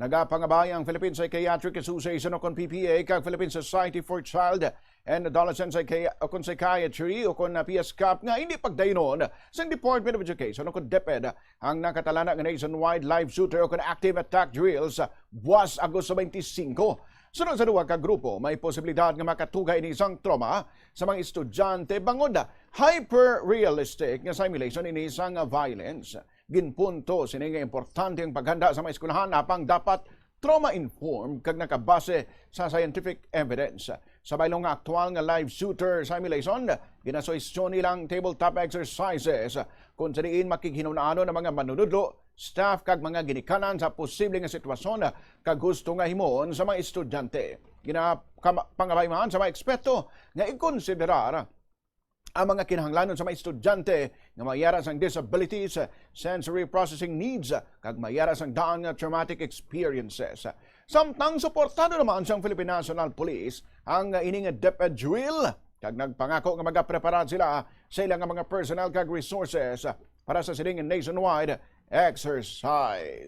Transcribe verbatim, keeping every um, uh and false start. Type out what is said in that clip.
Nagapangabay ang Philippine Psychiatric Association o kon P P A kag Philippine Society for Child and Adolescent Psychi-, o kon Psychiatry o kon, ah, P S C A P nga hindi pagdaynon sang Department of Education o kon DepEd ang nakatalana nga nationwide live shooter o kon active attack drills, ah, buwas Agosto twenty-five. Sunod sa duha ka grupo, may posibilidad nga makatugay ini sang trauma sa mga estudyante bangod hyper-realistic nga simulation ini sang violence. Ginpunto sini nga importante ang paghanda sa mga eskwelahan apang dapat trauma-informed kag nakabase sa scientific evidence. Sa baylo nga aktual nga live shooter simulation, ginasuhestyon nilang tabletop exercises kung sa diin makighinun-anon ang mga manunudlo, staff kag mga ginikanan sa posible nga sitwasyon kag husto nga himuon sa mga estudyante. Ginapangabay man sa mga eksperto nga ikonsiderar ang mga kinahanglanon sa mga estudyante nga may ara sang disabilities, sensory processing needs, kag may ara sang daan nga traumatic experiences. Samtang suportado naman sang Philippine National Police ang ining DepEd drill, kag nagpangako nga magaprepara sila sa ila nga mga personnel kag resources para sa sining nationwide exercise.